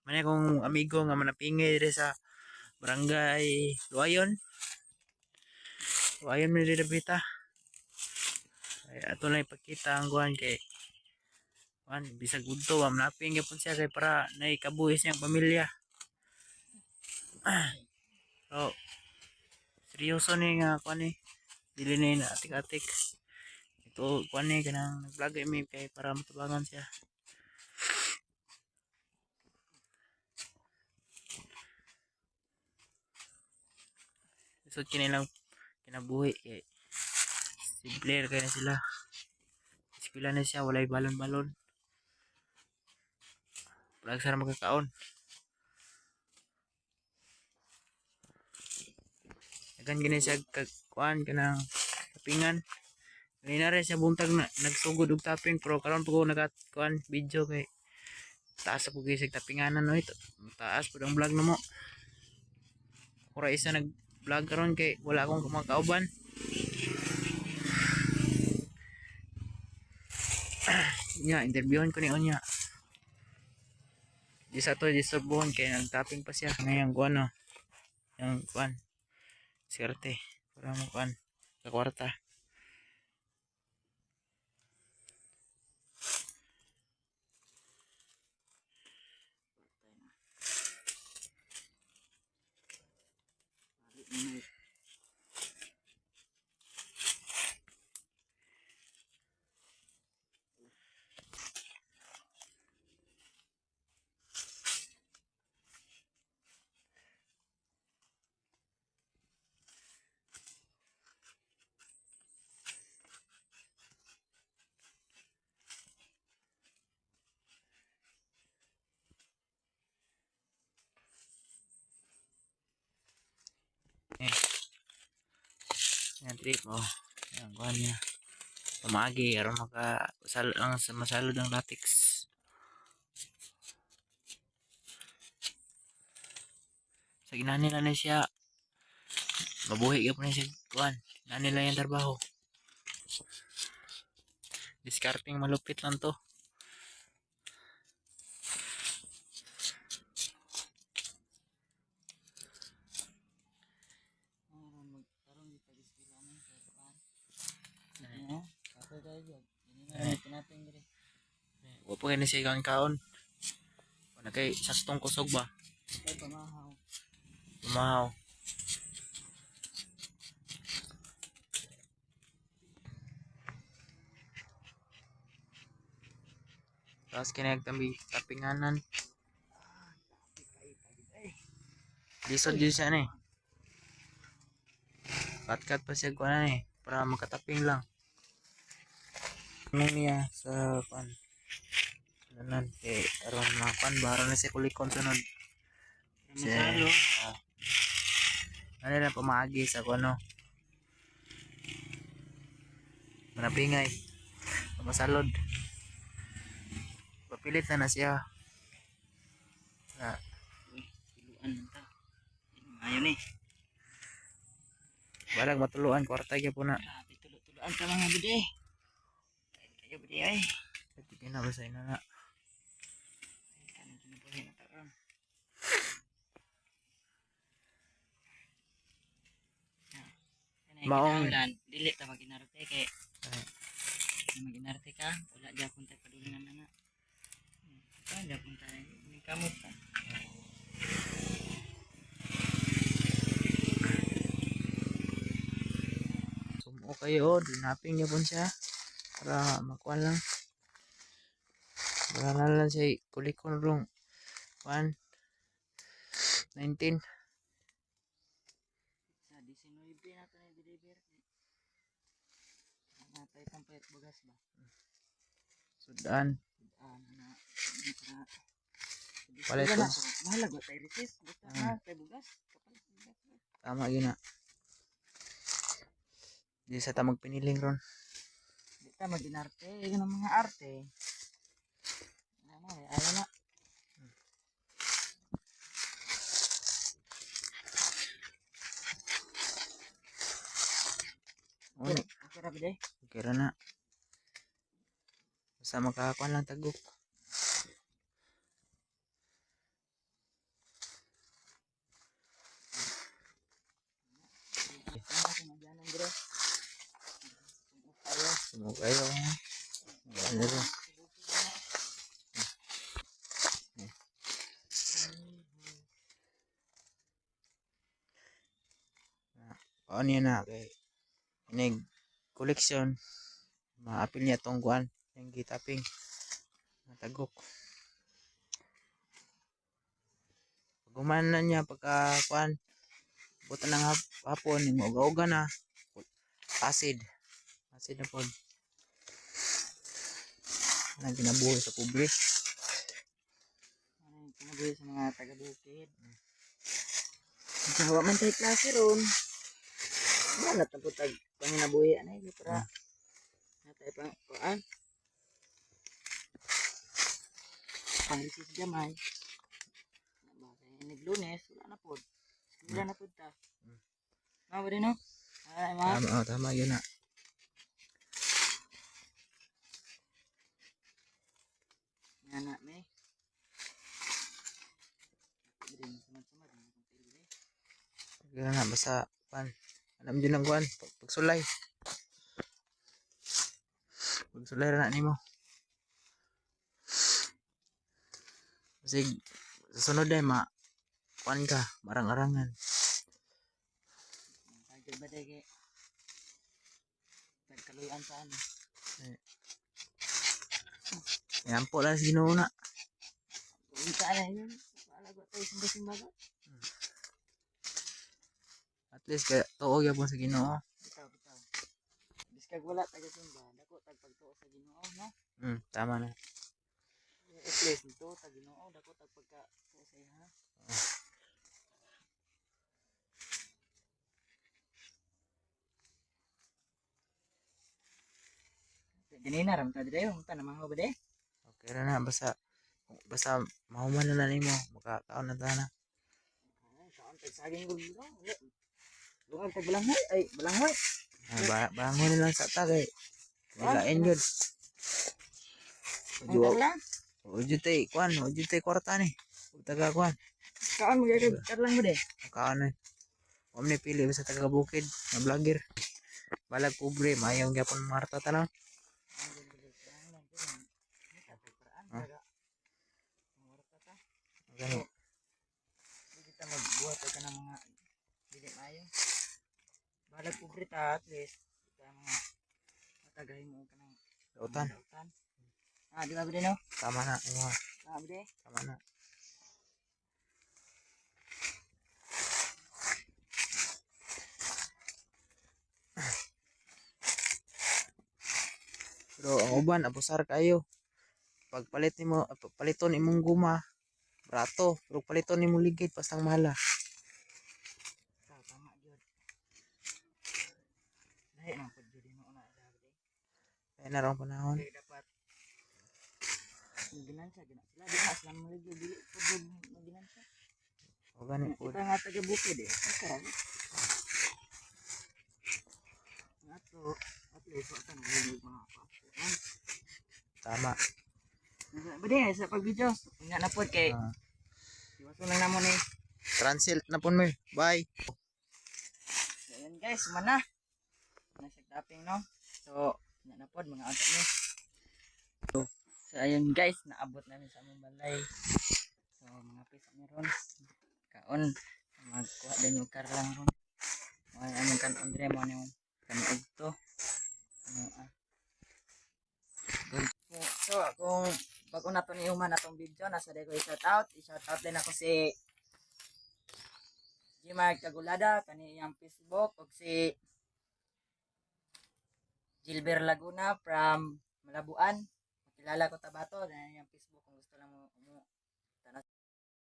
Mao akong amigo nga manapingay diri sa Barangay Luayon. Luayon man diri dapita. Ay, ato lang ipakita ang kuan kay kuan bisag udto ba manaping gyapon siya kay para naikabuhi siyang pamilya. So, seryoso ni nga kuan ni, dili ni na atik-atik. Ito kuan ni kanang nag-vlog mi kay para matabangan siya. Lisod kini lang kinabuhi kay simple ra kay na sila. Eskwela na siya, walay balon-balon. Palagi sana magkakaon. Dagan gini siya kag kuan kanang tapingan. Kanina rin siya buntag na nagsugod og taping, pero karon pa ko naga kuan video kay taas sa pug tapinganan, no? Ito taas pud ang vlog namo. Ora isa nag vlog karon kay wala akong mga kauban. Nya interviewon ko ni unya. Di sa to disturbuhon kay nagtaping pa siya ngayon kuan, no, yung kuan swerte para mo kuan sa kwarta. Eh, yan trip, oh, yan kuan niya pamaagi aron maka sal ang masalod ang latex sa ginani lang ni siya mabuhi gyud ni siya kuan nani lang yung trabaho, discarding malupit lang to. Karon magkaroon di tag eskwela ni kay kuan. No, kapoy kayo gyud. Dili na Eh. rin tinaping diri. Wa pa kay ni siya kaon kaon, wala kay saktong kusog ba. Kay pamahaw. Tumahaw. Tapos kinagtambi tapinganan. Lisod yun siya ni. Katkat pa siya kuha eh. Para makataping lang. Ano niya sa kuan. Nanan kay aron makuan ba aron na siya kulikon sunod. Masalo. Ah. Ano lang pamaagi sa kuno. Manapingay. Masalod. Papilit na na siya. Na, Tuluan man ta. Maayo ni. balag matuluan kwarta gyud po na. Grabe, tulo-tuloan ta mga bide. Kayo bide ay. Pwede na basta ina na. Kanang kinabuhi na ta ron. Maong- Maong dili ta maginarte kay Ay. kung maginarte ka, wala gyapon tay padulingan na nga. Ka gyapon tay ning kamot ta. Sumuo kayo, oh. Dinaping niya po siya. Para makuha lang. Para na lang siya kulikon rong 1 19. Sa 19 na to na deliver. Natay pampayat bugas ba? Sudan. Ah, na na Palit Wala ko. na. Bahala ba tayo recess? Basta na tayo bugas. Kapalit bugas. Tama yun na. Di sa tamag piniling ron. Di ta maginarte, yun ang mga arte. Ano, eh, ayaw na. Uy, Okay ra ba day? okay ra na. Basta makakuan lang tagok. dito. Paano yan na kay inig collection, maapil niya tong kuan yung gitaping matagok. Pag na niya pagka kuan buta ng hapon ning uga-uga na, acid acid na pod na ginabuhi sa pobre. Ano yung kinabuhi sa mga taga-bukid. Sa wa man tay klase ron. Wala na po tag panginabuhi anay para natay pang kuan. Pang-recess gamay. Bagay naglunes wala na pod. Wala na pod ta. Mao ba no? Ay ma. Tama, oh, tama yun na. Nga na me. Dili sumad-sumad ang akong pili eh. Ganun na basta kuan alam dyan lang kuan pagsulay pagsulay ra na nimo. Kasi sa sunod ay ma kuan ka marang-arangan. Pagod ba dahil tagkaluyan sa ano? Yan po lang sa Ginoo na. Kung saan na yun, wala ba tayo simba-simba ba? At least kaya tuo gyapon sa Ginoo. Bitaw, bitaw. Biskag wala taga simba, dako tag pagtuo sa Ginoo, no? Tama na. At least nito sa Ginoo, dako tag pagka tuo sa iya. Ganina ram ta dire, unta na mga ba de? Okay ra na basta basta mahuman na na nimo makakaon na ta na. Ay, kaon tag saging gud bro. Lungan tag balanghoy, ay balanghoy. Ah, bangon na lang sa ta kay lain gyud. Ang lang. Ujo tay kuan, ujo tay kwarta ni. Ug taga kuan, Kaon mo gyud lang mo de. kaon ni. Wa man ni pili basta taga bukid nga vlogger. Balag pobre, maayo gyapon marta tanan. Ah. Gani. Hindi kita magbuhat ka ng mga dili maayo. Balag pobre ta at least kita mga matagay mo ka ng Dautan, dautan. Ah, di ba ba no? Tama na imo. Tama ba de? Tama na. Pero ang uban abusar kayo. Pagpalit nimo, paliton imong guma, brato, pero paliton nimo ligid pastang mahala. Tama, tama gyud. Lahi na pud gyud mo na sa ba de. Kaya na rong panahon. Kay dapat ginansya gina sila di na sila maligyo dili pud gyud maginansya. O gani po. Kita nga taga bukid eh. Karon. Ato, at least wa ta nagligid mga pa. Tama. Ba di sa pag-video. Nga na pod kay Ah, iwason lang namo ni. translate na pon mo. Bye. So ayan guys, mana. Nasa tapping no. So, nga na pod mga unta ni. So ayun guys, naabot namin sa among balay. So mga pisa ni ron. Kaon magkuha din yung karlang ron. Mga among kanon dire mo yung kaniog to. Ano ah. Good. So kung bago na to ni Human atong video, nasa ko i-shout out. I-shout out din ako si Gmark Kagulada, kani iyang Facebook, ug si Gilbert Laguna from Malabuan. Makilala ko tabato, na iyang Facebook kung gusto lang mo.